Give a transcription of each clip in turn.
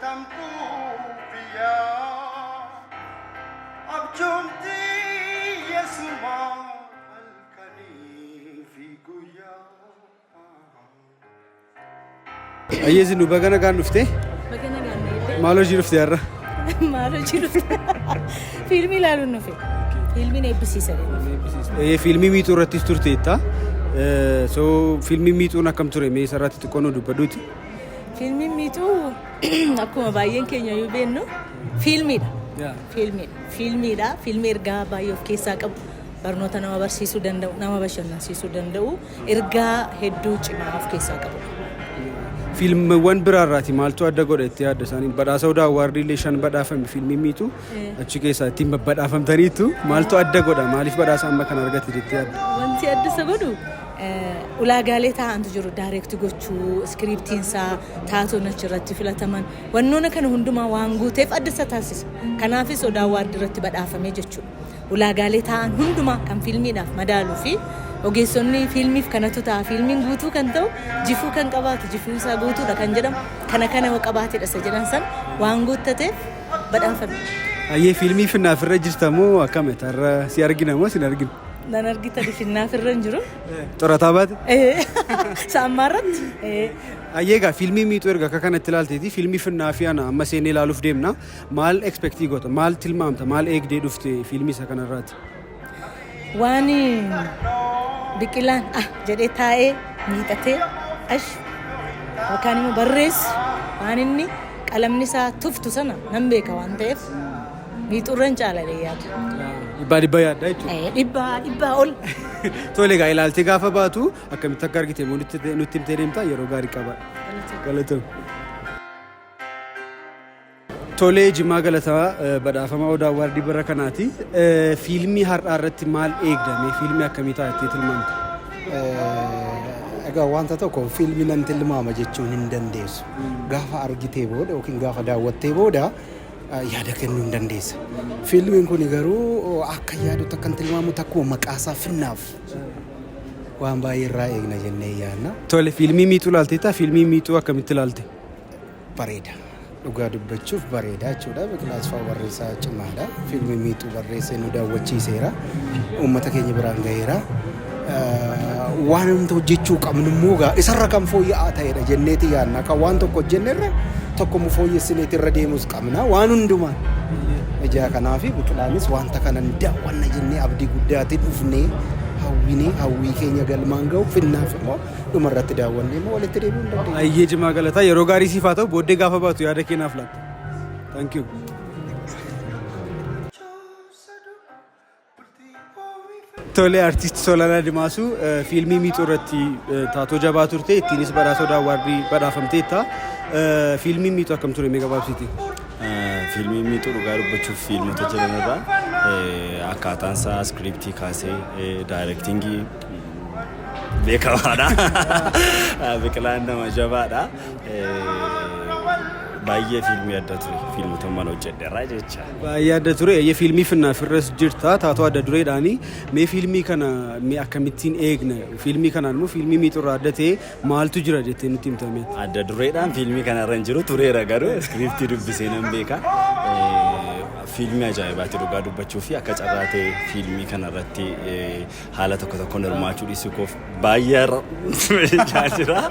Jaalatamtuu biyyaa abjuun xiyyeessumaa halkanii fi guyyaa. Ayyee Zinnu baga nagaan dhufte. Baga nagaan na eegde. Maal hojii dhufte har'a? Maal hojii dhufte? Fiilmii ilaaluun dhufe. Fiilmiin eebbisiisa jedhe. Fiilmii miixuu irrattis turteetta. So fiilmii miixuun akkam ture mee isarratti xiqqoo nu dubbadhuuti. Fiilmiin miixuu akkuma baay'een keenya iyyuu beeknu fiilmiidha. Fiilmiidha. Fiilmiidha. Fiilmii ergaa baay'ee of keessaa qabu. Barnoota nama barsiisuu danda'u, nama bashannansiisuu danda'u, ergaa hedduu cimaa of keessaa qabudha. Fiilmiiwwan biraarraati maaltu adda godha itti yaadda isaanii badhaasa Odaa Awwaardii illee 5 badhaafame fiilmiin miixuu achi keessaa ittiin babbadhaafamtaniitu maaltu adda godha maaliif badhaasa amma kana argate jettee yaadda? Wanti adda isa godhu ulaagaalee taa'antu jiru direct gochuu, iskiriiptiin isaa, taatoon achirratti filataman wannoona kana hundumaa waan guuteef adda isa taasisa. Kanaafis Odaa Awwaardii irratti badhaafame jechuudha. Ulaagaalee taa'an hundumaa kan fiilmiidhaaf madaaluu fi ogeessonni fiilmiif kanatu ta'a fiilmiin guutuu kan ta'u jifuu kan qabaatu jifuun isaa guutuudha kan jedhamu kana kana yoo qabaatedha isa jedhan san waan guuttateef badhaafame. Ayyee fiilmii finnaaf irra jirta moo akkami har'a si argina moo sin arginu? Nan argitani finnaaf irra hin jiru. Xorataa baate? Isa ammaa irratti. Ayyee egaa fiilmii miixuu erga akka kanatti ilaalteeti fiilmii finnaa fi ana amma seennee ilaaluuf deemna. Maal expect goota? Maal tilmaamta? Maal eegdee dhufte fiilmii isa kanarraati? Waan biqilaan ah jedhee taa'ee miixatee ash yookaan immoo barreessu waan inni qalamni isaa tuftu sana nan beeka waan ta'eef miixuurra hin caala jedhee yaada. Dhibbaa dhibba yaadda jechuudha. Dhibbaa dhibbaa ol. Tole egaa ilaaltee gaafa baatu akkamitti akka argite immoo nutti himtee deemta yeroo gaarii qaba. Galatoom. Tolee Jimaa Galataa badhaafamaa Odaa Awwaardii bara kanaati. Fiilmii har'aa irratti maal eegda? Mee fiilmii akkamii ta'a jettee tilmaamta? Egaa wanta tokko fiilmii nan tilmaama jechuun hin dandeessu. Gaafa argitee booda yookiin gaafa daawwattee booda yaada kennuu hin dandeessa. Fiilmiin kun garuu akka yaadutti akkan tilmaamutti akkuma maqaasaa finnaaf waan baay'ee irraa eegna jennee yaadna. Tole fiilmii miixuu ilaalteettaa? Fiilmii miixuu akkamitti ilaalte? Bareeda. Dhugaa dubbachuuf bareeda jechuudha. Biqilaa Asfaaw barreessaa cimaadha. Fiilmii miixuu barreessee nu daawwachiiseera. Uummata keenya biraan gaheera. Waan nuti hojjechuu qabnu immoo egaa isarra kan fooyya'aa ta'edha jenneeti yaadna. Kan waan tokko hojjennerra tokko immoo fooyyessineeti irra deemus qabna. Waan hundumaan. Ijaa kanaafi Biqilaanis wanta kana ni daawwanna jennee abdii guddaatiin dhufnee hawwinee hawwii keenya galmaan ga'u finnaaf immoo dhuma irratti daawwannee immoo walitti deebi'uu hin dandeenya. Ayyee Jimaa Galataa yeroo gaarii siif haa ta'u booddee gaafa baatu yaada kee naaf laatta. Thank you. Tole artiist Solanaa Dimaasuu fiilmii miixuu irratti taatoo jabaa turte ittiinis badhaasa Odaa Awwaardii badhaafamteetta. Fiilmiin miixuu akkam ture mee gabaabsiiti? Fiilmiin miixuu dhugaa dubbachuuf fiilmota jiran irraa akkaataan isaa iskiriiptii kaasee daayirektiingii beekamaadha. Biqilaan nama jabaadha. Baay'ee fiilmii adda ture. Fiilmota mana hojjedherraa jecha. Baay'ee adda ture. Eeyyee fiilmii finnaaf irras jirta. Taatoo adda dureedhaani. Mee fiilmii kana mee akkamittiin eegna? Fiilmii kanaan immoo fiilmii miixurraa adda ta'e maaltu jira jettee nutti himta mee? Adda dureedhaan fiilmii kanarra hin jiru tureera garuu iskiriiptii dubbisee nan beeka. Fiilmii ajaa'ibaati dhugaa dubbachuu fi akka carraa ta'e fiilmii kanarratti haala tokko tokkoon hirmaachuu dhiisuu koof baay'ee jaa jira.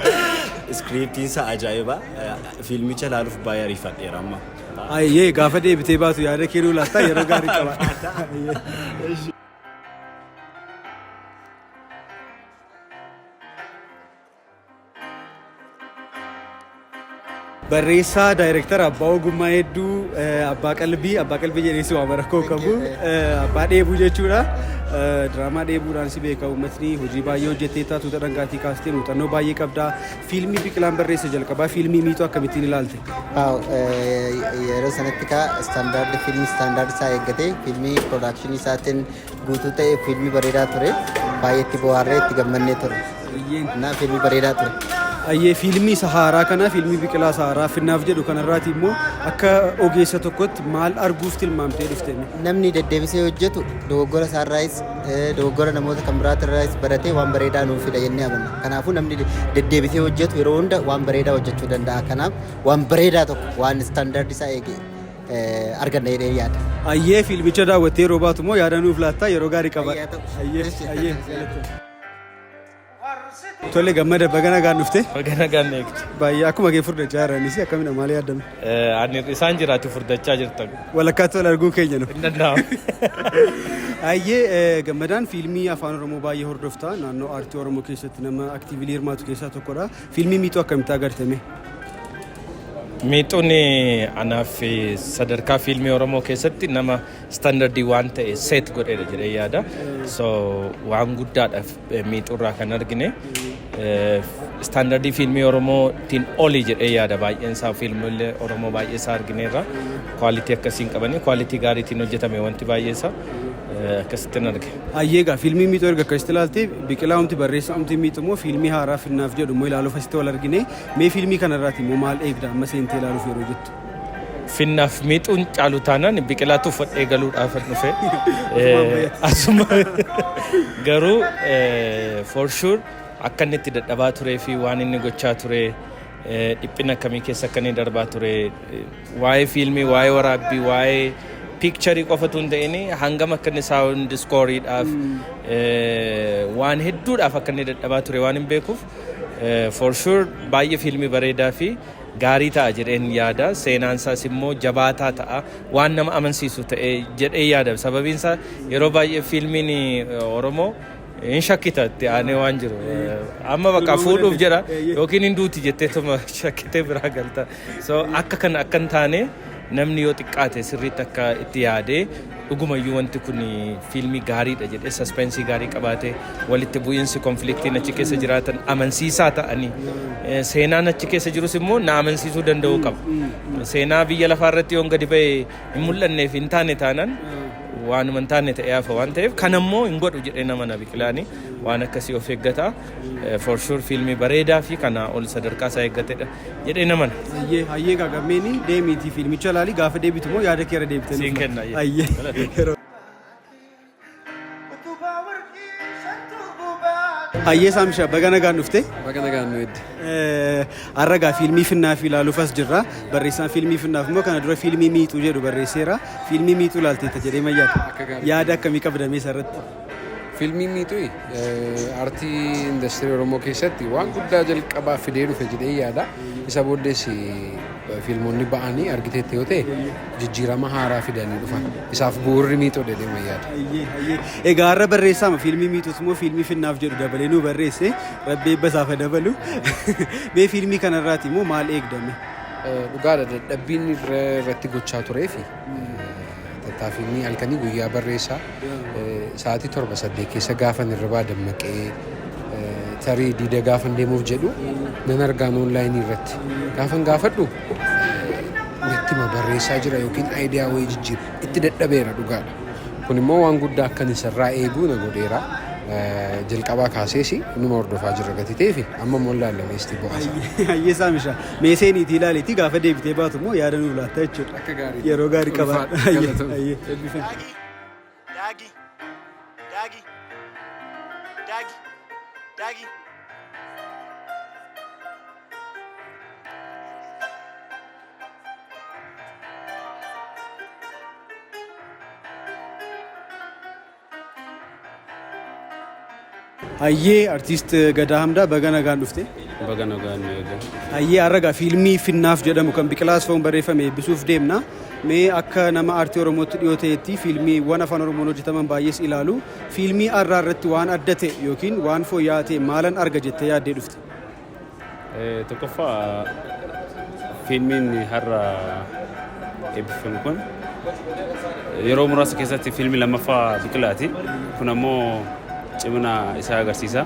Iskiriiptiin isaa ajaa'iba. Fiilmicha ilaaluuf baay'ee ariifadheera amma. Ayyee gaafa deebitee baatu yaada kee nuu laattaa yeroo gaarii qaba. Barreessaa, daayirektara, abbaa ogummaa hedduu, abbaa qalbii, abbaa qalbii jedhee si waama rakkoo qabu, abbaa dheebuu jechuudha. Diraamaa dheebuudhaan si beeka uummatni hojii baay'ee hojjetteetta, tuuta dhangaatii kaastee muuxannoo baay'ee qabda. Fiilmii Biqilaan barreesse jalqabaa fiilmii miixuu akkamittiin ilaalte? Yeroo sanatti kaa istaandaardi fiilmii istaandaardi isaa eeggatee fiilmii piroodakshinii isaatiin guutuu ta'e fiilmii bareedaa ture. Baay'ee itti bohaarree itti gammannee ture. Na fiilmii bareedaa ture. Ayyee, fiilmii isa haaraa kana, fiilmii Biqilaa isa haaraa Finnaaf jedhu kanarraati immoo akka ogeessa tokkotti maal arguuf tilmaamtee dhufte? Namni deddeebisee hojjetu dogoggora isaarraayis, dogoggora namoota kan biraatirraayis baratee waan bareedaa nuuf fida jennee amanna. Kanaafuu namni deddeebisee hojjetu yeroo hunda waan bareedaa hojjechuu danda'a. Kanaaf waan bareedaa tokko, waan standard isaa eege arganna jedhee yaada. Ayyee, fiilmicha daawwattee yeroo baatu immoo yaada nuuf laattaa, yeroo gaarii qaba. Fayyaa ta'u. Ayyee, ayyee. Tole, Gammada, baga nagaan dhufte. Baga nagaan eegte. Baay'ee akkuma kee furdachaa jiranis, akkamidha, maal yaadame? Ani isaan jiraatu furdachaa jirta. Walakkaatti wal arguun keenya nu. Hin danda'amu. Ayyee, Gammadaan fiilmii Afaan Oromoo baay'ee hordofta. Naannoo aartii Oromoo keessatti nama actively hirmaatu keessaa tokkodha. Fiilmii Miixuu akkamitti agartame? Miixuun anaaf sadarkaa fiilmii Oromoo keessatti nama standardii waan ta'e set godheedha jedhee yaada. So waan guddaadha Miixuurraa kan argine. Standardii fiilmii Oromootiin oli jedhee yaada. Baay'een isaa fiilmiilee Oromoo baay'ee isaa argineerra. Quality akkasiin qabanii, quality gaariitiin hojjetame wanti baay'ee isaa akkasittiin arge. Ayyee, egaa fiilmii Miixuu erga akkasitti ilaalte, Biqilaa umti barreessaa umti Miixuu immoo fiilmii haaraa Finnaaf jedhu immoo ilaaluuf asitti wal argine. Mee fiilmii kanarraati immoo maal eegda amma seentee ilaaluuf yeroo jettu? Finnaaf Miixuun caalu taanaan Biqilaatu uffadhee galuudhaaf dhufe. Asuma garuu for sure akka inni itti dadhabaa turee fi waan inni gochaa ture, dhiphina akkamii keessa akka inni darbaa ture, waa'ee fiilmii, waa'ee waraabbii, waa'ee picturii qofatu hin ta'in, hangam akka inni sound scoreiidhaaf, waan hedduudhaaf akka inni dadhabaa ture waan hin beekuuf, for sure baay'ee fiilmii bareedaa fi gaarii ta'a jedheen yaada. Seenaan isaas immoo jabaataa ta'a. Waan nama amansiisu ta'e jedhee yaada. Sababiin isaa yeroo baay'ee fiilmiin Oromoo hin shakkita itti aanee waan jiru. Amma bakka fuudhuuf jedha yookiin hin duuti jetteetuma shakkitee biraa galta. So akka kana akka hin taane, namni yoo xiqqaate sirriitti akka itti yaadee, dhugumayyuu wanti kun fiilmii gaariidha jedhee, suspensii gaarii qabaate, walitti bu'iinsi, conflictiin achi keessa jiraatan amansiisaa ta'anii, seenaan achi keessa jirus immoo na amansiisuu danda'uu qaba. Seenaa biyya lafaa irratti yoon gadi ba'e hin mul'anneef hin taane taanaan, waanuma hin taane ta'ee hafa waan ta'eef, kan ammoo hin godhu jedhee nama na Biqilaanii waan akkasii of eeggata. For sure fiilmii bareedaa fi kanaa ol sadarkaa isaa eeggatedha jedhee namana. Hayyee, hayyee, gagammeeni deemiitii fiilmicha ilaali, gaafa deebitu immoo yaada kee irra deebitee Siin kenna. Hayyee. Utubaa warqii shantu gubaa. Hayyee Saamshaa, baga nagaan dhufte. Baga nagaan nu eedde. Har'a gaa fiilmii Finnaaf ilaaluuf as jirra. Barreessaan fiilmii Finnaaf immoo kana dura fiilmii Miixuu jedhu barreesseera. Fiilmii Miixuu ilaalteetta jedhee mayyaadha. Akka gaariitti. Yaada akkamii qabdamee isarratti? Fiilmiin Miixuu aartii indastirii Oromoo keessatti waan guddaa jalqabaa fidee dhufe jedhee yaada. Isa booddees fiilmonni ba'anii argiteetti yoo ta'e, jijjiirama haaraa fidanii dhufan. Isaaf bu'uurri Miixuu jedhee mayyaada. Hayyee, hayyee. Egaa har'a barreessaama fiilmii Miixuus immoo fiilmii Finnaaf jedhu dabalee nu barreesse. Rabbi eebba isaaf haa dabalu. Mee fiilmii kanarraati immoo maal eegdame? Dhugaadha, dadhabbiin irratti gochaa turee fi tattaaffiin halkanii guyyaa barreessaa, sa'aatii 7, 8 keessa gaafan irribaa dammaqee, tarii diida gaafan deemuuf jedhu nan argaan onlineii irratti. Gaafan gaafadhu natti hima, barreessaa jira yookiin idea wayii jijjiira. Itti dadhabeera, dhugaadha. Kun immoo waan guddaa akkan isarraa eeguu na godheera. Jalqabaa kaasees numa hordofaa jirra gati ta'ee fi amma immoo ilaallameesti bu'aasa. Hayyee Saamisha, mee seeniitii ilaaliitii gaafa deebitee baatu immoo yaada nuuf laatta jechuudha. Akka gaariitti. Yeroo gaarii qaba. Ulfaadha. Hayyee, Galatoomi. hayyee. Eebbifami. Daagi, Daagi, Daagi, Daagi, Daagi. Hayyee, artiist Gadaa Hamdaa, baga nagaan dhufte. Baga nagaan nu eegan. Hayyee, har'a gaa fiilmii Finnaaf jedhamu kan Biqilaa Asfaawun barreeffame eebbisuuf deemna. Mee akka nama aartii Oromootti dhiyoo ta'etti, fiilmiiwwan Afaan Oromoon hojjetaman baay'ees ilaalu. Fiilmii har'aa irratti waan adda ta'e yookiin waan fooyya'aa ta'e maalan arga jettee yaaddee dhufte? Tokkoffaa, fiilmiin har'a eebbifame kun yeroo muraasa keessatti fiilmii lammaffaa Biqilaati. Kun ammoo cimina isaa agarsiisa.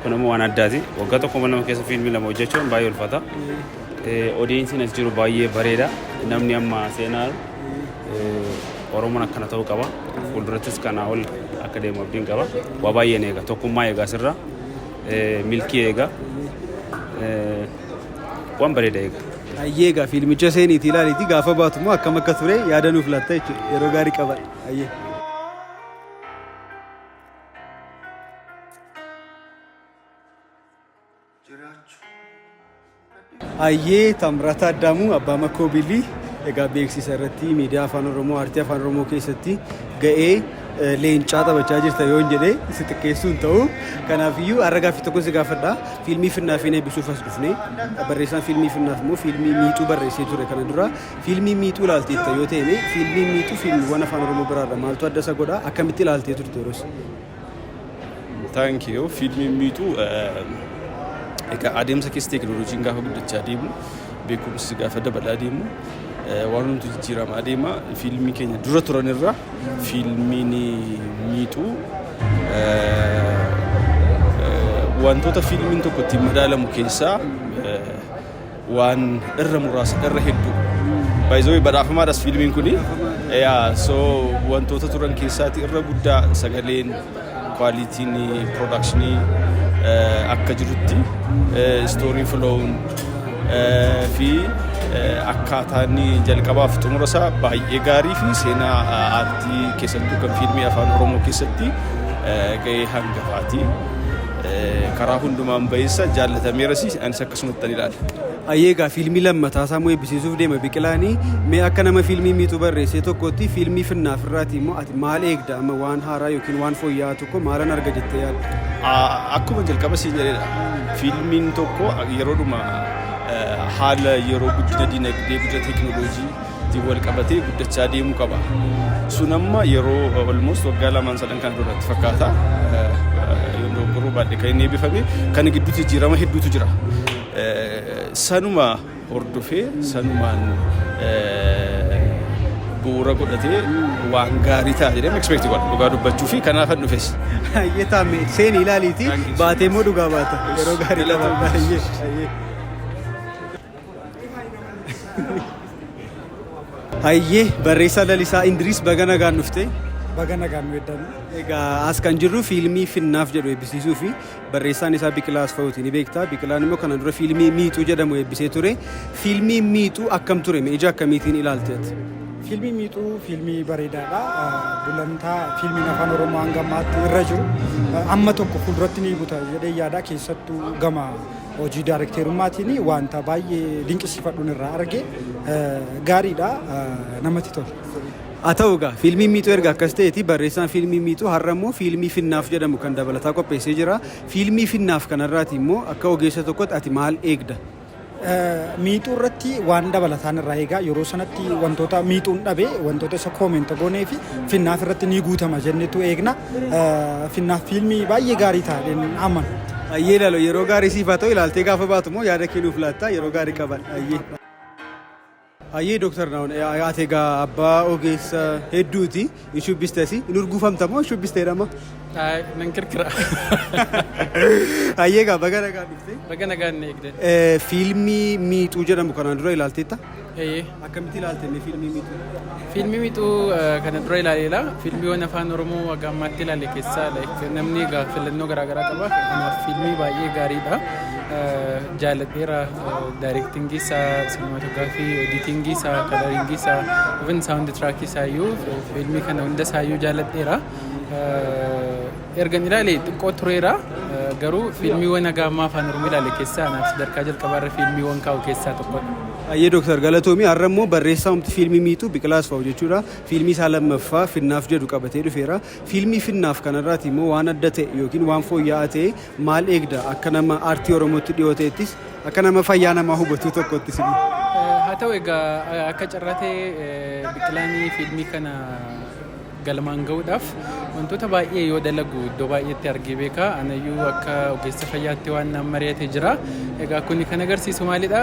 Kun ammoo waan addaati. Waggaa tokko lama keessa fiilmii lama hojjechuun baay'ee ulfaata. Audienceiin as jiru baay'ee bareeda. Namni amma seenaa Oromoon akkana ta'uu qaba. Fuuldurattis kanaa ol akka deemu abdiin qaba. Waa baay'een eega. Tokkummaa eega asirra. Milkii eega. Waan bareeda eega. Ayyee, egaa fiilmicha seeniitii ilaaliitii gaafa baatu immoo akkam akka ture yaada nuuf laatta jechuudha. Yeroo gaarii qaba. Ayyee. Ayyee, Taamiraat Addaamuu, abbaa Makkoo Bilii, egaa beeksisa irratti miidiyaa Afaan Oromoo, aartii Afaan Oromoo keessatti ga'ee leencaa taphachaa jirta yoon jedhee si xiqqeessuu hin ta'u. Kanaafiyyuu har'a gaaffii tokko si gaafadha. Fiilmii Finnaaf hin eebbisuuf as dhufne. Barreessaan fiilmii Finnaaf immoo fiilmii Miixuu barreessee ture kana dura. Fiilmii Miixuu ilaalteetta yoo ta'e, fiilmiin Miixuu fiilmiiwwan Afaan Oromoo biraarra maaltu adda isa godha? Akkamitti ilaaltee turte yeroos? Thank you. Fiilmiin Miixuu egaa adeemsa keessa teekinooloojiin gaafa guddachaa deemu, beekumsi gaafa dabalaa deemu, waan hundumtu jijjiiramaa deema. Fiilmii keenya dura turan irra fiilmiin Miixuu wantoota fiilmiin tokko ittiin madaalamu keessaa waan irra muraasa, irra hedduu. By the way, badhaafamaadhas fiilmiin kuni. Yeah, so wantoota turan keessaati irra guddaa sagaleen, qualityn productionii akka jirutti, story flow'n fi akkaataan jalqabaaf xumura isaa baay'ee gaarii fi seenaa aartii keessattuu kan fiilmii Afaan Oromoo keessatti ga'ee hangafaati. Karaa hundumaan baheessa jaallatameeras, anis akkasumatti ilaala. Ayyee, egaa fiilmii lammataa isaa immoo eebbisiisuuf deema Biqilaanii. Mee akka nama fiilmii Miixuu barreessee tokkotti, fiilmii Finnaaf irraati immoo ati maal eegda? Amma waan haaraa yookiin waan fooyya'aa tokko maalan arga jettee yaadda? Akkuma jalqaba siin jedhedha. Fiilmiin tokko yeroodhuma haala yeroo guddina dinagdee, guddina teekinooloojii wal qabatee guddachaa deemuu qaba. Sun amma yeroo almost waggaa lamaan sadan kan duratti fakkaata. Yoo dogoggoruu baadhe kan inni eebbifame. Kana gidduutti jijjiirama hedduutu jira. Sanuma hordofee, sanumaan bu'uura godhatee waan gaarii ta'a jedhee expect godha dhugaa dubbachuu fi kanaafan dhufes. Ayyee taame, seenii ilaaliiti baatee immoo dhugaa baata. Yeroo gaarii qaba. Ayyee ayyee. Ayyee, barreessaa Lalisaa Indiriis, baga nagaan dhufte. Baga nagaan nu eeddannu. Egaa as kan jirru fiilmii Finnaaf jedhu eebbisiisuu fi barreessaan isaa Biqilaa Asfa'uuti, ni beektaa. Biqilaan immoo kana dura fiilmii Miixuu jedhamu eebbisee ture. Fiilmii Miixuu akkam ture? Ija akkamiitiin ilaalte ati? Fiilmii Miixuu fiilmii bareedaadha. Gulantaa fiilmiin Afaan Oromoo hanga ammaatti irra jiru amma tokko fuulduratti ni buta jedhee yaada. Keessattuu gama hojii daarekteerummaatiin wanta baay'ee dinqisiifadhuun irraa arge, gaariidha, namatti tola. Haa ta'u, egaa fiilmiin Miixuu erga akkas ta'eeti, barreessaan fiilmii Miixuu har'a immoo fiilmii Finnaaf jedhamu kan dabalataa qopheessee jira. Fiilmii Finnaaf kanarraati immoo akka ogeessa tokkotti ati maal eegda? Miixuu irratti waan dabalataan irraa eegaa. Yeroo sanatti wantoota Miixuun dhabe, wantoota isa comment goonee fi Finnaaf irratti ni guutama jennetu eegna. Finnaaf fiilmii baay'ee gaarii ta'a amana. Ayyee ilaalu, yeroo gaarii siif haa ta'u. Ilaaltee gaafa baatu immoo yaada kennuuf laatta. Yeroo gaarii qaban. Ayyee. Ayyee Dooktar Naawun, ati egaa abbaa ogeessa hedduuti. Hin shubbistes, hin urguufamta moo shubbiste jedhama? Nan kirkira. Ayyee, egaa baga nagaan dhufte. Baga nagaan na eegde. Fiilmii Miixuu jedhamu kanaan dura ilaalteetta? Eeyyee. Akkamitti ilaalte inni fiilmii Miixuu? Fiilmii Miixuu kana dura ilaaleera. Fiilmiiwwan Afaan Oromoo haga ammaatti ilaale keessaa, like, namni egaa filannoo garaagaraa qaba. Kanaaf fiilmii baay'ee gaariidha. Jaaladheera. Directingii isaa, cinematography, editingii isaa, coloringii isaa, even sound track isaa iyyuu, fiilmii kana hunda isaa iyyuu jaaladheera. Ergan ilaale xiqqoo tureera. Garuu fiilmiiwwan haga ammaa Afaan Oromoo ilaale keessaa anaaf sadarkaa jalqabaarra fiilmiiwwan kaa'u keessaa tokkodha. Ayyee Dooktar, galatoomii. Har'a immoo barreessaa humti fiilmii Miixuu, Biqilaa Asfaawu jechuudha. Fiilmii isaa lammaffaa Finnaaf jedhu qabatee dhufeera. Fiilmii Finnaaf kanarraati immoo waan adda ta'e yookiin waan fooyya'aa ta'e maal eegda, akka nama aartii Oromootti dhiyoo ta'ettis, akka nama fayyaa namaa hubatu tokkottis immoo? Haa ta'u, egaa akka carraa ta'e Biqilaan fiilmii kana galmaan ga'uudhaaf wantoota baay'ee yoo dalagu iddoo baay'eetti argee beeka. Anayyuu akka ogeessa fayyaatti waan naan mari'ate jira. Egaa kuni kan agarsiisu maalidha?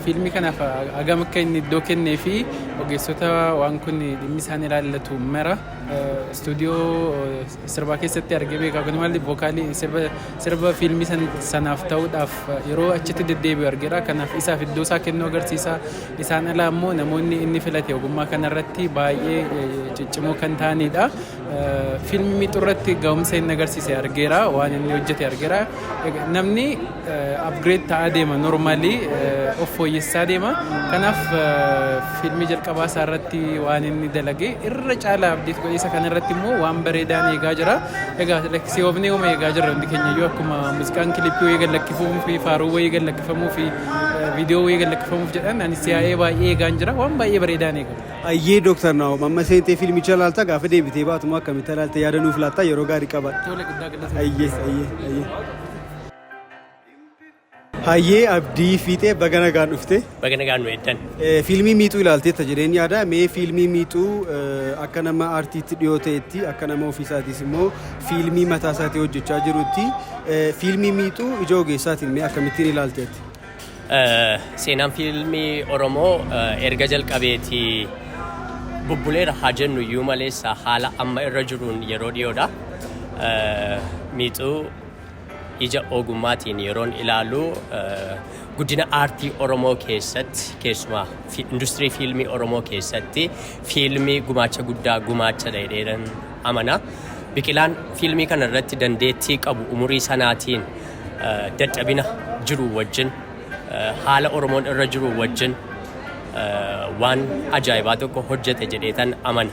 Fiilmii kanaaf hagam akka inni iddoo kennee fi Ogeessota waan kun dhimmi isaan ilaallatu mara istuudiyoo sirbaa keessatti argee beeka. Kun maali vocal sirba fiilmii sanaaf ta'uudhaaf yeroo achitti deddeebi'u argeera. Kanaaf isaaf iddoo isaa kennuu agarsiisa. Isaan alaa immoo namoonni inni filate ogummaa kanarratti baay'ee ciccimoo kan ta'anidha. Fiilmii Miixuu irratti ga'umsa inni agarsiise argeera. Waan inni hojjete argeera. Namni upgrade ta'aa deema, normally of fooyyessaa deema. Kanaaf fiilmii jalqabaa isaa irratti waan inni dalage irra caalaa update godhe, isa kanarratti immoo waan bareedaan eegaa jira. Egaa si'oofnee uuma eegaa jirra hundi keenya iyyuu, akkuma muuziqaan clip wayii gad lakkifamuu fi faaruu wayii gad lakkifamuu fi viidiyoo wayii gad lakkifamuuf jedhan, ani si'aa'ee baay'ee eegaan jira, waan baay'ee bareedaan eega. Ayyee, Dooktar Naahom, amma seentee fiilmicha ilaalta, gaafa deebitee baatu akkamitti ilaalte yaada nuuf laatta. Yeroo gaarii qaba. Tole, guddaa galatoomi. Ayyee. Hayyee, Abdii Fiixee, baga nagaan dhufte. Baga nagaan nu eeddan. Fiilmii Miixuu ilaalteetta jedheen yaada. Mee fiilmii Miixuu akka nama aartiitti dhiyoo ta'etti, akka nama ofiisaatis immoo fiilmii mataa isaatii hojjechaa jirutti, fiilmii Miixuu ija ogeessaatiin mee akkamittiin ilaalteetti? Seenaan fiilmii Oromoo erga jalqabeeti bubbuleera haa jennu iyyuu maleessa, haala amma irra jiruun yeroo dhiyoodha. Miixuu ija ogummaatiin yeroon ilaalu, guddina aartii Oromoo keessatti, keessumaa industirii fiilmii Oromoo keessatti fiilmii gumaacha guddaa gumaacha jedheen amana. Biqilaan fiilmii kana irratti dandeettii qabu umurii sanaatiin, dadhabina jiru wajjin, haala Oromoon irra jiru wajjin waan ajaa'ibaa tokko hojjete jedheetan amana.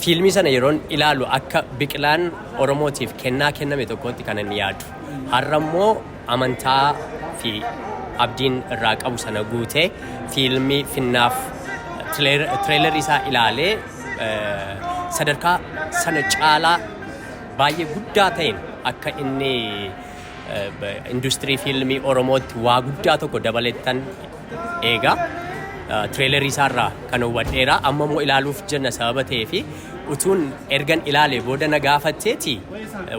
Fiilmii sana yeroon ilaalu akka Biqilaan Oromootiif kennaa kenname tokkotti kan inni yaadu. Har'a immoo amantaa fi abdiin irraa qabu sana guutee fiilmii Finnaaf trailer isaa ilaalee sadarkaa sana caalaa baay'ee guddaa ta'een akka inni industirii fiilmii Oromootti waa guddaa tokko dabalettan eega. Trailer isaarraa kan hubadheera. Amma immoo ilaaluuf jenna sababa ta'ee fi utuun ergan ilaale booda na gaafatteeti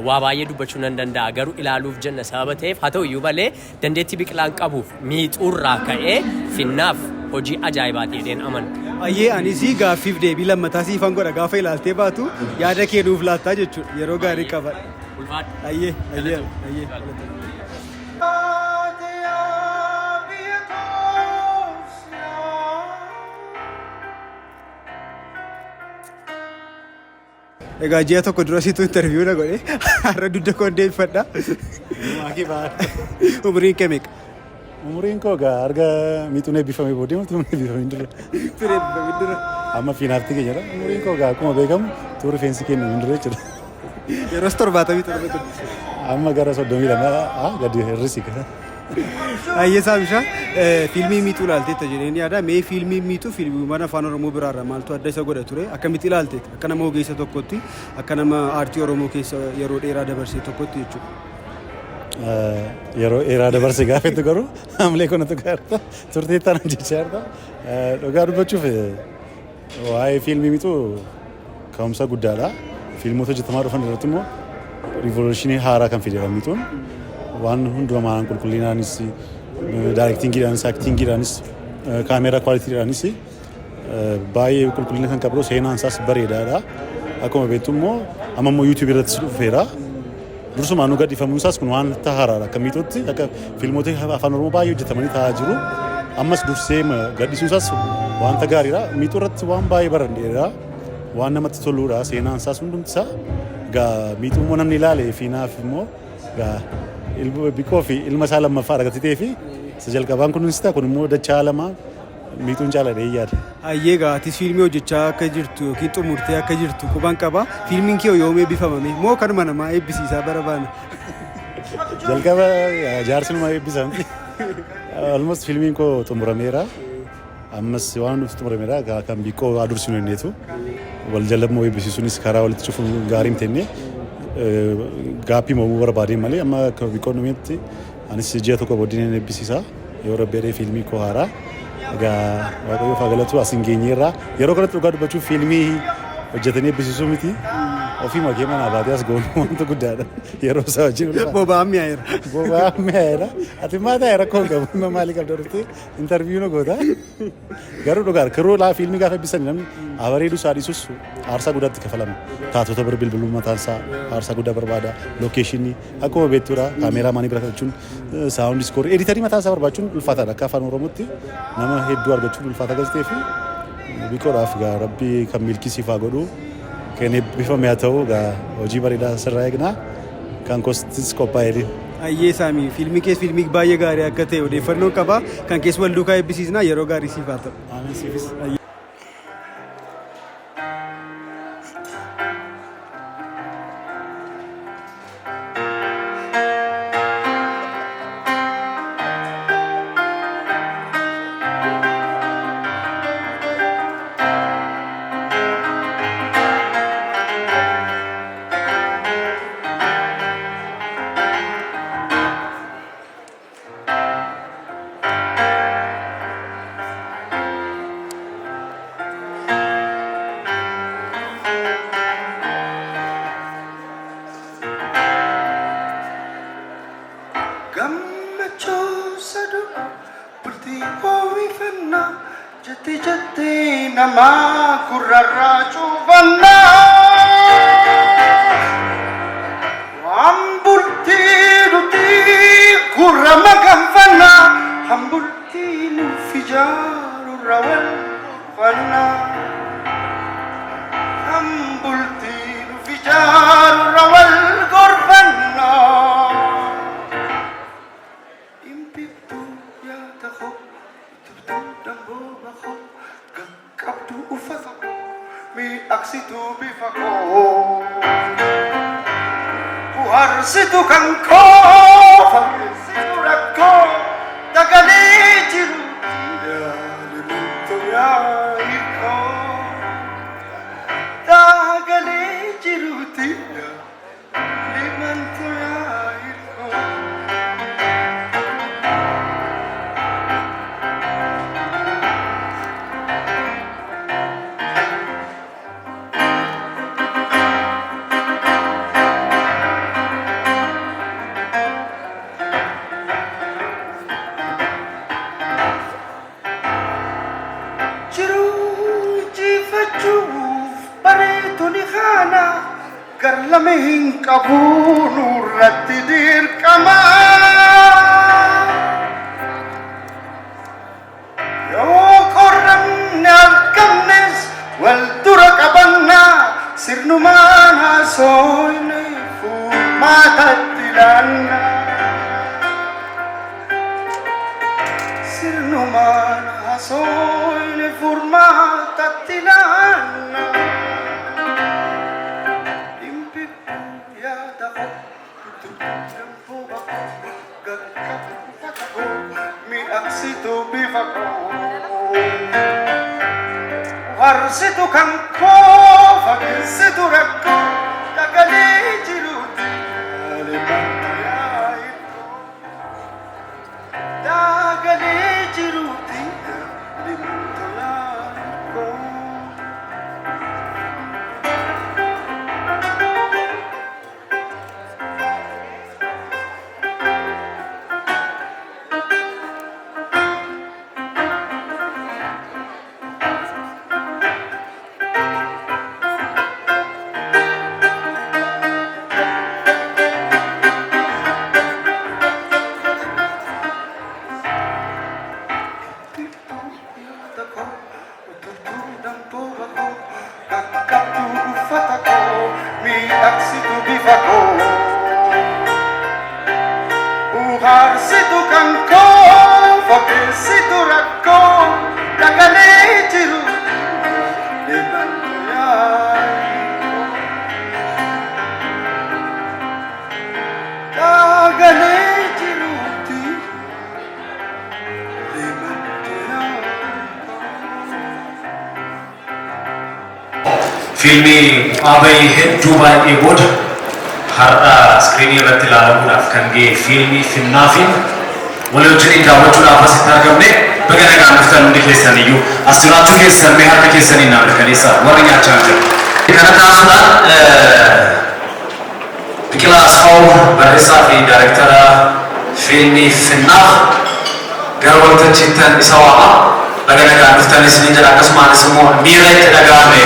waa baay'ee dubbachuu nan danda'a. Garuu ilaaluuf jenna sababa ta'eef, haa ta'u iyyuu malee, dandeettii Biqilaan qabuuf Miixuurraa ka'ee Finnaaf hojii ajaa'ibaati jedheen amana. Ayyee, anis gaaffiif deebii lammataa siifan godha, gaafa ilaaltee baatu yaada kee nuuf laattaa jechuudha. Yeroo gaarii qaba. Ulfaadhu. Ayyee. Egaa ji'a tokko dura situ interview na godhe, har'a dugda koon deebifadha. Umriin kee meeqa? Umriin koo egaa arga Miixuun eebbifame booddee miti eebbifame dura. Ture eebbifame dura. Amma fiinaafti keenya jedha. Umriin koo egaa akkuma beekamu tuu rifeensi keenya hin dura jechuudha. Yeroos 77 ture. Amma gara 32 gadi hir'isi. Ayyee Saamishaa, fiilmii Miixuu ilaalteetta jedheen yaada. Mee fiilmii Miixuu fiilmiiwwan afaan Oromoo biraarraa maaltu adda isa godha ture? Akkamitti ilaalteetta? Akka nama ogeessa tokkotti, akka nama aartii Oromoo keessa yeroo dheeraa dabarsee tokkotti jechuudha. Yeroo dheeraa dabarse gaafettu garuu hamilee kanatu gaarta turtii tana jechaa jirta. Dhugaa dubbachuuf, waa'ee fiilmii Miixuu ka'umsa guddaadha. Fiilmota hojjetamaa dhufan irratti immoo revolution haaraa kan fidedha Miixuun. Waan hundumaan qulqullinaanis, directingiidhaanis, actingiidhaanis, kaameeraa qualitydhaanis baay'ee qulqullina kan qabu, seenaan isaas bareedaadha. Akkuma beektu immoo amma immoo YouTube irrattis dhufeera. Dursumaan nu gadhiifamuun isaas kun waan haaraadha. Akka Miixuutti akka fiilmota afaan Oromoo baay'ee hojjetamanii taa'aa jiru. Ammas dursee gadhiisuun isaas wanta gaariidha. Miixuu irratti waan baay'ee baradheera. Waan namatti toluudha seenaan isaas hundumti isaa. Egaa Miixuu immoo namni ilaale fi naaf immoo egaa Biqoo fi ilma isaa lammaffaa argatee fi isa jalqabaan kunuunsita, kun immoo dachaa lama Miixuun caaladhee yaada. Hayyee, egaa atis fiilmii hojjechaa akka jirtu yookiin xumurtee akka jirtu quban qaba. Fiilmiin kee yoom eebbifamame? Moo kanuma namaa eebbisiisaa bara baana? Jalqaba jaarsi numa eebbisamti. Almost fiilmiin koo xumurameera. Ammas waan nuti xumurameera, kan Biqoo adursinu inneetu wal jala immoo eebbisiisuunis karaa walitti cufuun gaarii miti jennee gap mo'uu barbaadeen malee, amma akka Biqoo dhumetti anis ji'a tokko booddee nan eebbisiisa. Yoo Rabbi jedhee fiilmii koo haaraa. Egaa Waaqayyoof haa galatu, as hin geenyeerra. Yeroo kanatti dhugaa dubbachuuf fiilmii hojjetanii eebbisiisuu miti. Ofiima kee manaa baatee as ga'uun wanta guddaadha. Yeroo isaa wajjin ulfaata. Boba'aan mi'aayeera. Boba'aan mi'aayeera. Ati maa taa'e rakkoo hin qabu. Dhimma maalii qabda dhuftee interview na goota. Garuu dhugaadha. Kiruu laa fiilmii gaafa eebbisan namni abareedu isaa dhiisus aarsaa guddaatti kafalama. Taatota bira bilbiluu mataan isaa aarsaa guddaa barbaada. Lookeeshinii akkuma beektuudha. Kaameeraa maanii bira kadhachuun sound score editarii mataa isaa barbaachuun ulfaataadha. Akka afaan Oromootti nama hedduu argachuun ulfaata galtee fi biqoodhaaf gaa rabbi kan milkii siif haa godhu. Kan eebbifame haa ta'u gaa hojii bareedaa sirraa eegna. Kan kostis qophaa'eetiin. Ayyee Saamii, fiilmii kees fiilmii baay'ee gaarii akka ta'e odeeffannoo qaba. Kan kees wal duukaa eebbisiisna yeroo gaarii siif haa ta'u. Amiin siifis. Gammachuu saduu bultii hoo'ifannaa jettee jettee namaa gurrarraa cuufannaa. Waan bultii nuti gurra maganfannaa han bultii nuuf ijaarurra wal fannaa. Han bultii nuuf ijaarurra wal gorfannaa. Dhimbiftuu yaada koo utubtuu dambooba koo qaqqabduu uffata koo miidhagsituu bifa koo. Kuharsitu kan koo fageessitu rakkoo dagalee jiru yaalimantu yaa'ikoo. Dagalee jiruuti yaalimantu yaa'ikoo. Jiruu injifachuuf bareedu ni haana gar lame hin qabu nurratti dirqama. Yoo qorramne argamnes wal dura qabanna sirnumaan haasofne furmaatatti laanna. Sirnumaan haasofne furmaatatti laanna. Dhimbiftuu yaada koo utubtuu dambooba koo qaqqabdu uffata koo miidhagsituu bifa koo. Harsitu kan koo fageessitu rakkoo dagalee jiruuti yaalimantu yaa'ikoo. Dagalee jiruuti yaalimantu yaa'ikoo. Yaada koo utubtuu dambooba koo qaqqabduu uffata koo miidhagsituu bifa koo. Uhaarsitu kan koo fageessitu rakkoo dagalee jiru limantu yaa'ikoo. Dagalee jiruuti limantu yaa'ikoo. Fiilmii bu'aa hedduu baay'ee booda har'a iskiriinii irratti ilaalamuudhaaf kan ga'e fiilmii Finnaafiin walii wajjiniin daawwachuudhaaf asitti argamne. Baga nagaan dhuftan hundi keessan iyyuu. As jiraachuu keessan mee harka keessaniin naa mirkaneessaa warri nyaachaa jiru. Kana taasisuudhaan Biqilaa Asfaaw, barreessaa fi daayirektara fiilmii Finnaaf, gara waltajjiittan isa waama. Baga nagaan dhuftanis ni jedha, akkasumaanis immoo miira itti dhaga'ame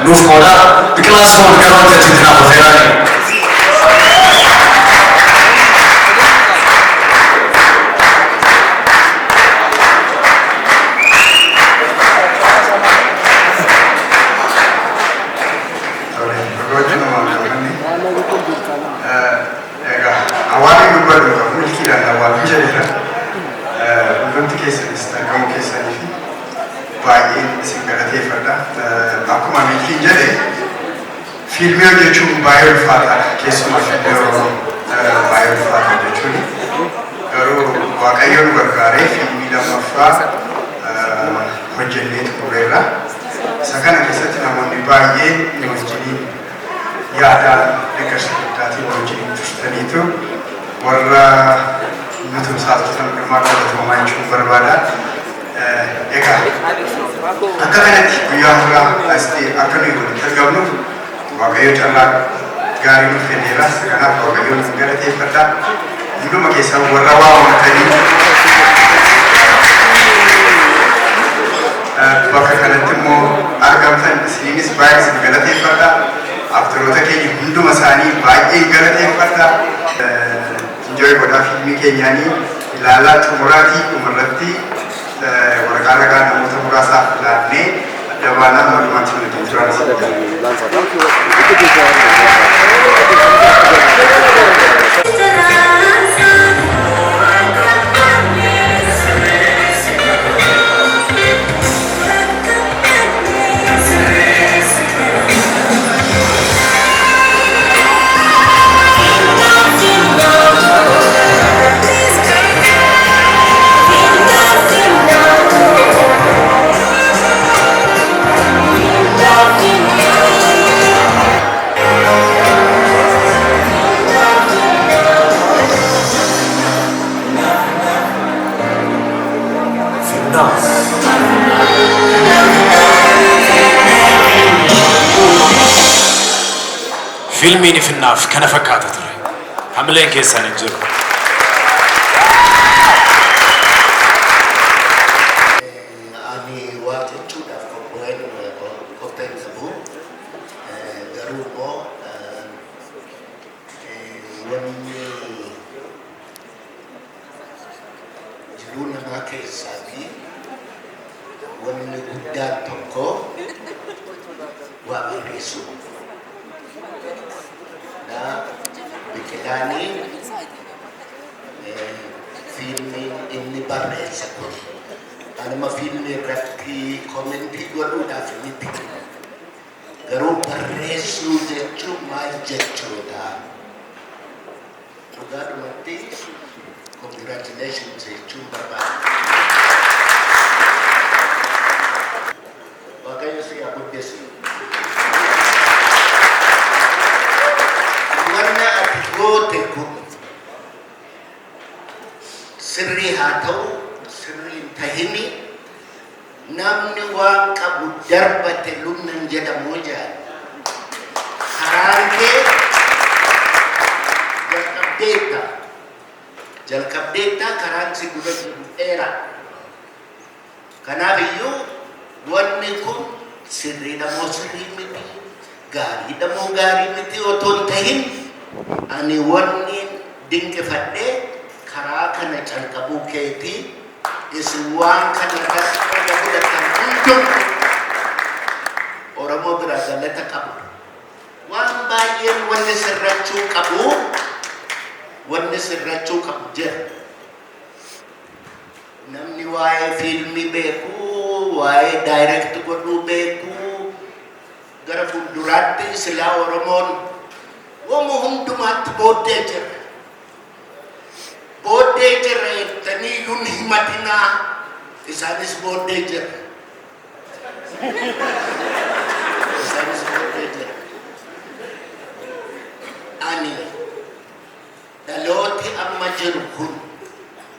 nuuf qooda. Biqilaa Asfaaw gara waltajjiitti naaf affeerani. Egaa awwaala dubbatu qabu milkiidhaan awwaaluu jedheera. Hundumti keessanis argamuu keessanii fi baay'een isin galateeffadha. Akkuma Milkiin jedhe, fiilmii hojjechuun baay'ee ulfaataadha. Keessumaa fiilmii Oromoo baay'ee ulfaata jechuun. Garuu Waaqayyo nu gargaaree fiilmii lammaffaa hojjennee xumureerra. Isa kana keessatti namoonni baay'een nu wajjiniin yaadaan, deeggarsa guddaatiin nu wajjiniin turtaniitu, warra nu tumsaa turtan hundumaa galatoomaa jechuun barbaada. Egaa akka kanatti guyyaa har'aa asitti akka nuyi walitti argamnuuf Waaqayyo carraa gaarii nuuf kenneera. Isa kanaaf Waaqayyo nu galateeffadha. Hunduma keessan warra waamamtanii bakka kanatti immoo argamtan, isiniinis baay'ee isin galateeffadha. Aktiroota keenya hunduma isaanii baay'ee galateeffadha. Enjoy godhaa, fiilmii keenyaanii ilaalaa xumuraatii dhumarratti waraqaa ragaa namoota muraasaaf laannee adda baanaa mootummaatti waliin turan. Fiilmiin Finnaaf kana fakkaata ture. Hamileen keessan hin jiru. Ani waa jechuudhaaf qophaa'een qopheen qabu. Garuu immoo wanni jiruu namaa keessaa fi wanni guddaan tokko waa barreessuu. Na Biqilaanii fiilmiin inni barreesse kun, anuma fiilmii irratti comment godhuudhaaf miti. Garuu barreessuu jechuun maal jechuudha? Dhugaadhumatti congratulations jechuun barbaada. Waaqayyo si haa guddisu. Wanna ati goote kun sirrii haa ta'u, sirrii hin tahini, namni waan qabu darbate lubna hin jedhamu jedhan. Karaan kee jalqabdeetta. Jalqabdeetta, karaan si dura jiru dheeraa. Kanaaf iyyuu wanni kun sirriidha moo sirrii miti, gaariidha moo gaarii miti otoo hin tahin, ani wanni dinqifadhee karaa kana calqabuu keetii. Isin waan kana irratti qooda fudhatan hundumtu Oromoo biraa galata qabdu. Waan baay'een wanni sirrachuu qabu jira. Namni waa'ee fiilmii beeku, waa'ee direct godhuu beeku, gara fuulduraatti silaa Oromoon wama hundumaatti booddee jira. Booddee jira jettanii iyyuu hin himatinaa, isaanis booddee jira. Isaanis booddee jira. Ani dhalooti amma jiru kun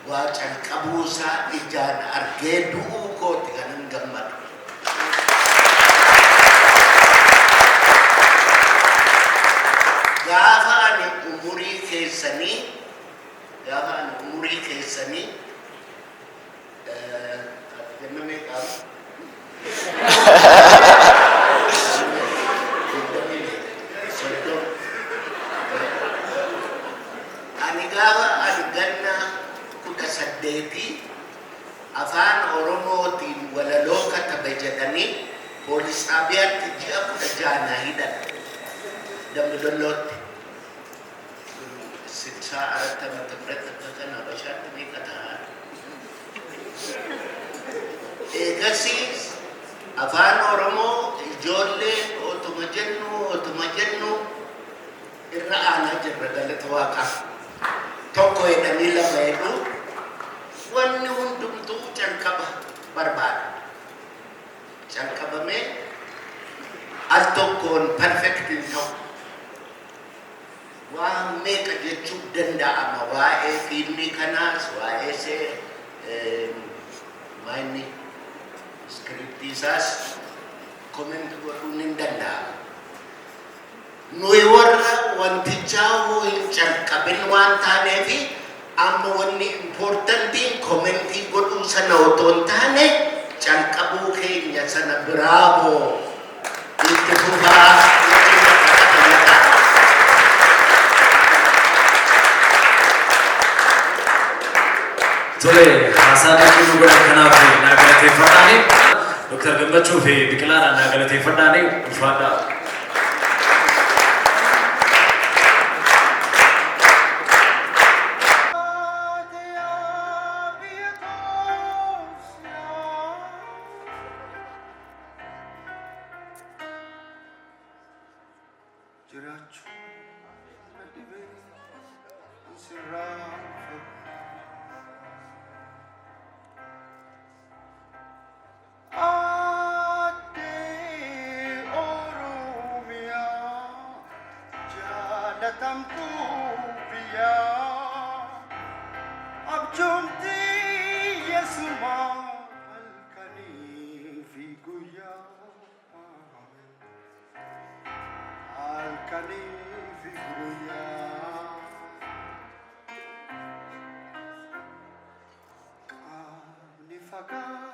waa calqabuusaa ijaan argee du'uu kooti kanan gammadu. Gaafa ani umurii Gaafa ani ganna 18 afaan Oromootiin walaloo katabe jedhanii poolis xaabiyaatti ji'a 16 na hidhan. Dambi Dollootti. 64 ዓመተ ምህረት akka kan Habashaatti meeqa ta'a? Eegasiis afaan Oromoo ijoolleen otuma jennu irra aanaa jirra, galata Waaqaa. Tokko jedhanii lama jedhu, wanni hundumtuu calqaba barbaada. Calqabamee al tokkoon perfect hin ta'u. Waan meeqa jechuu danda'ama waa'ee fiilmii kanaas, waa'ee see maayinni iskiriptii isaas comment godhuun hin danda'ama. Nuyi warra wantichaa hoo hin calqabin waan taaneefi, amma wanni importantiin commentii godhuu sana otoo hin taane calqabuu keenya sana. Bravo, itti fufaa jechuun fayyada. Tole, haasaa danqii nu godhan kanaaf naa galateeffadhaani. Dooktar Gammachuu fi Biqilaadhaan naa galateeffadhaani, ulfaadhaa. Jiraachuu na dhibee sirraa. Addee Oromiyaa, jaalatamtuu biyyaa, abjoomtii yesumaa halkanii fi guyyaa, halkanii fi guyyaa. Qaamni fagaatee